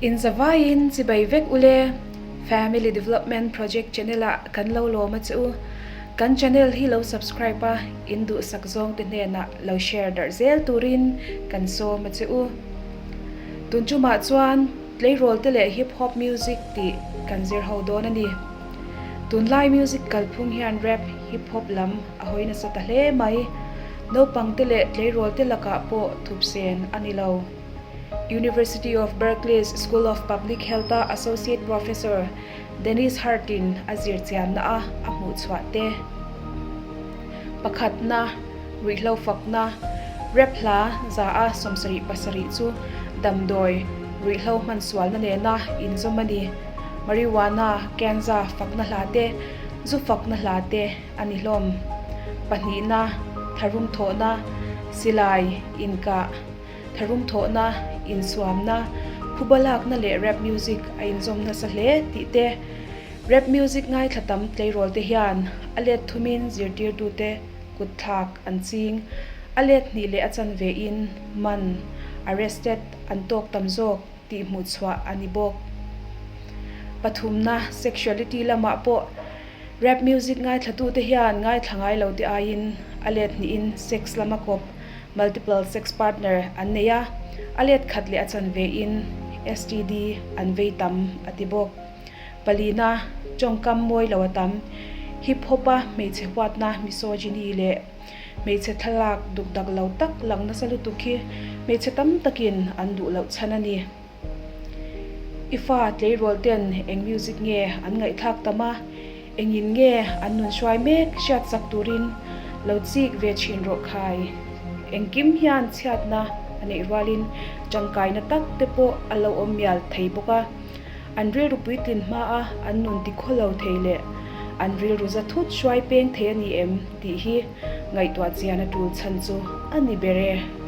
Inzavaiin chibai vek ule, Family Development Project channel ah kan lo lawm a che u. Kan channel hi lo subscribe a, in duhsak zawng te hnenah lo share darh zel turin kan sawm a che u. Tun tumah chuan tleirawl te leh hip hop music tih kan zir ho dawn a ni. Tunlai music kalphung hian rap, hip hop lam a hawi nasa ta hle mai. Naupang te leh tleirawl te lakah pawh thupsen a ni lo. University of Berkeley's School of Public Health-a Associate Professor Dennis Hart-in a zir chianna a a hmuh chhuah te. Pakhatna, ruihhlo fakna, rap hla za a 77 chu damdawi ruihhlo hman sualna nena inzawm a ni. Marijuana, ganja fakna hla te, zu fakna hla te a ni hlawm. Pahnihna, tharum thawhna, silai, inkah, Tharum thawhna, insuamna, phuba lakna leh rap music a inzawm nasa hle tih te, rap music ngaithla tam tleirawl te hian a let thumin zirtirtute kut thlak an ching, a let hnih leh a chanve in man, arrested, an tawk tam zawk tih hmuh chhuah a ni bawk. Pathumna, sexuality lamah pawh rap music ngaithlatute hian ngaithla ngai lo te aiin a let hnihin sex lama kawp Multiple sex partner an nei a, a let khat leh a chanve in STD an vei tam a ti bawk. Palina, tawngkam mawi lo a tam, hip hop a hmeichhe huatna misogyny leh hmeichhe thlalak duk dak lo tak lang nasa lutuk hi hmeichhe tam takin an duh loh chhan a ni. I fa tleirawl ten eng music nge an ngaihthlak tam a, engin nge an nun hruai mek hriat chak turin lo chik ve thin rawh khai. Engkim hian chhiatna a neih rualin tangkaina tak te pawh a lo awm mial thei bawk a. An rilru puitlin hmaa an nun tikhaw lo thei leh an rilru za thut hruai peng thei a ni em tih hi ngaihtuah chian a tul chhan chu a ni ber e.